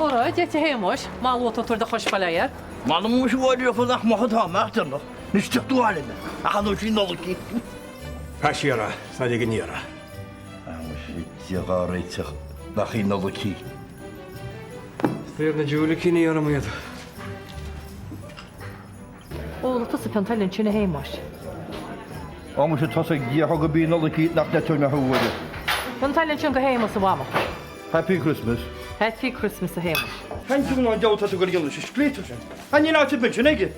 Óra, Dia duit a Shéamuis, maith luath tú tabhair do chois fá léir. M'anam muis a Mháire nach maith atá mé ach déanach, anois teacht abhaile mé, ach an bhfuil sí Nollaig í? Tá sí ar a, tá ag an iarraidh. Ah muise, Dia dhá réiteach, nach í Nollaig í. Snoíodh na diúilicíní orm iad. Ólfaidh tusa pionta eile ansin a Shéamuis. Á muise tosaigh, Dia thug a bí Nollaig í nach ndeitear mé thú uaire. Pionta eile ansin go Shéamus a mhama. Happy Christmas. Happy Christmas a Shéamuis. Cén cineál an diabhal tá tú ag dul a dhéanamh sa scléip sin? Á níl áit ar bith ansin aige.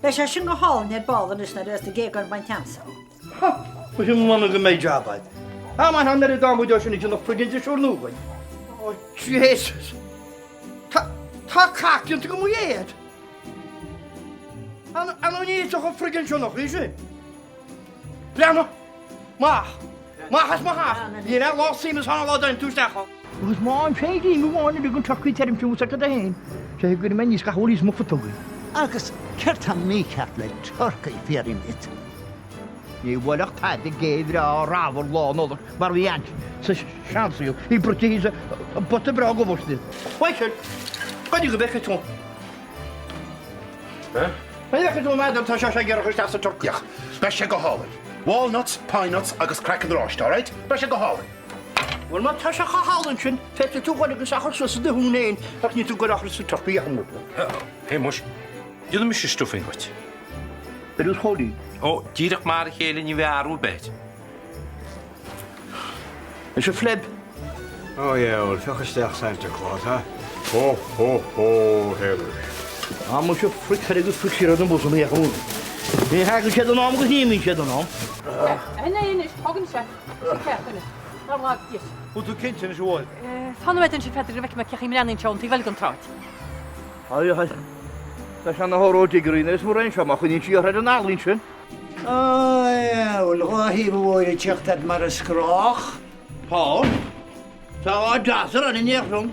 Beidh sé sin go hálainn ar ball anois nuair a bheas na géagáin bainte a'msa. Ha! Muise m'anam go mbeidh jab a'd. Á maith an oiread ama dó sin ag déanamh friggin drisiúr nua againn. Ó Jesus! Tá, tá cac déanta go mo dhéad. An, an an fhéadfadh an friggin seo nach í sin? Breathnaigh! Maith! Maith as mo theach! Níl aon lá suim is ann lá dtéann tú isteach ann. Agus má an féirín amháin a ligeann turcaí tirim suas acu do fhéin, sé go mbeidh níos gach uair níos mo phutógaí. Agus céard tá mícheart le turcaí, fiafraím díot? Ní bhuailfeadh tada gé bhreá ramhar Lá Nollag mar a bhí a'inn sa seansaol, í bruite thíos i bpota breá gabháiste. Mhichael, goidé go bhfeicfidh tú. Ní bhfeicfidh tú an fheadóg tá sé ag iarraidh isteach sa turcaí. Beidh sé go hálainn. Walnuts, pine nuts agus craiceann oráiste, alright? Beidh sé go hálainn. Bhuel má tá sé chomh hálainn sin, féadfaidh tú dhul agus a chur suas i do thún fhéin ach níl tú ag dul á chur sa turcaí ach an rud. A Shéamuis, déanfaidh mise stuffing dhuit. Ar fhios Chóilín? Ó, díreach mar a chéile ní bheidh athrú ar bith air. Is a phleb. Ó yeah, bhuel, féach isteach Santa Claus, ha? Ho, ho, ho, Shéamuis. Tá muise fric thoir agus fric siar ar na busanna a chúl. Ní thagann siad in am agus ní imíonn siad in am. Anois, tógann sé. Sin ceart anois. Nár lag duit. Bhfuil tú cinnte anois a Mháire? Fan nóiméad ansin Pheadair go bhfeicfidh mé cén chaoi a mbreathnaíonn sé ón taobh eile den tsráid. Haigh, haigh. Tá sé ina shárú digirín ar is mó seo má choinníonn sí orthu ar an ealaín sin. Á, bhfuil dha thaobh a Mháire ag teacht a'd mar is gnách? Tá. Tá á deas ar an inné liom.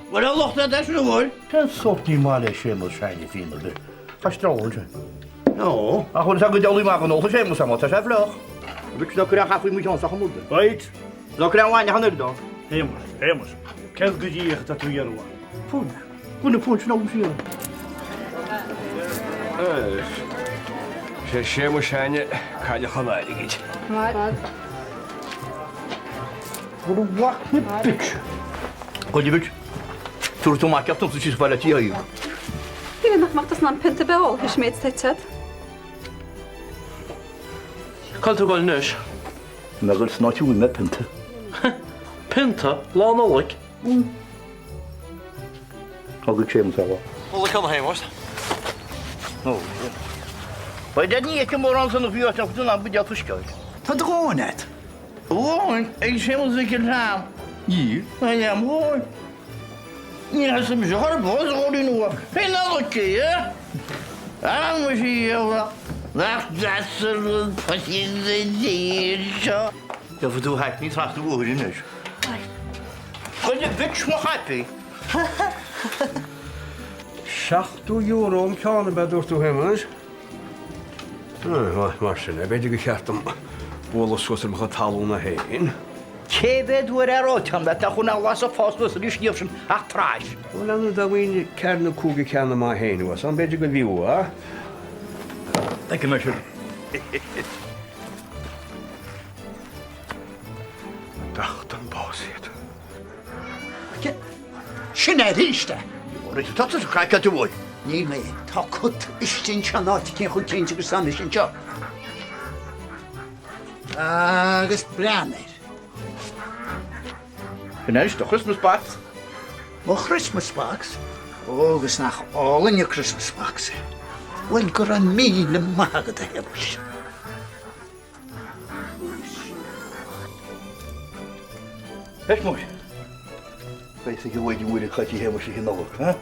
Bhfuil a lucht ar deis an bhfuil? Cén sórt ní maith le Séamus Seánie fíon ar bith? Tá stró ansin. Ó. Ach bhfuil a fhios agat go dteaghlaigh maith an ólta Séamus am, tá sé fliuch. Bhí ná cuir an chaifí mo cheann sa chomód. Right. Ná cuir an bhainne an oiread ann. Shéamuis, Shéamuis, céard go díreach atá tú a iarraidh uaim? Punt. Bhain an punt sin agam siar. Sé Séamus Seánie cailleach an airgid. Bhur mhac na bitch. Goidé bitch. Tabharfaidh tú amach ceacht domsa síos bhaile tí aghaidh. Shíl nach mbeadh tusa in ann pionta ar bith a ól théis an méid atá ite agat. Cá bhfuil tú ag dul anois? Mé ag dul san áit a bhfuil mé pionta. Pionta? Lá Nollag? Thug Séamus é. Nollaig shona, a Shéamuis. Ba dead ní fheicim mórán san a bhí áit an am go dtí tuisceáil. Tá do dhóthain agat. Dhóthain ag Séamus Mhic an Sam. Níl, níl a'm dhóthain. Ní theastaigh mise chor ar bith as dhóthain nua. Fé Nollaig é, a muise gheobha nach deas an rud poitín sa tír seo. Gheobhaidh tú hackney trasna an bhóthair anois. Goidé bitch mo chaipín. €70 an ceann ab ea dúirt tú Shéamuis? Ah, mar sin é, b'fhéidir gur cheart dom bualadh suas ar mo chuid talúna féin. Cé mhéad uair a ráite agam leat nach bhfuil aon bhlas ag fás suas arís an iarraidh sin ach trais. Bhuel, ar ndóigh dá bhfaighinn ceathair nó cúig de cheanna maith féin uait, an b'fhéidir go bhfiú, ah? Feicfidh mé sin. Beacht an bás iad. Sin é arís é! Rith tá tusa craiceáilte uaidh. Níl mé. Tá cut istigh anseo in áit eicínt chomh cinnte agus tá mise anseo. Agus breathnaigh air. Sin anois do Christmas box. Mo Christmas box? Ó, agus nach álainn an Christmas box é. Bhuel, go raibh míle maith agat, a Shéamuis. Éist muis. Beidh a fhios ag an bhfuil ag caint Shéamuis Oíche Nollag, ha?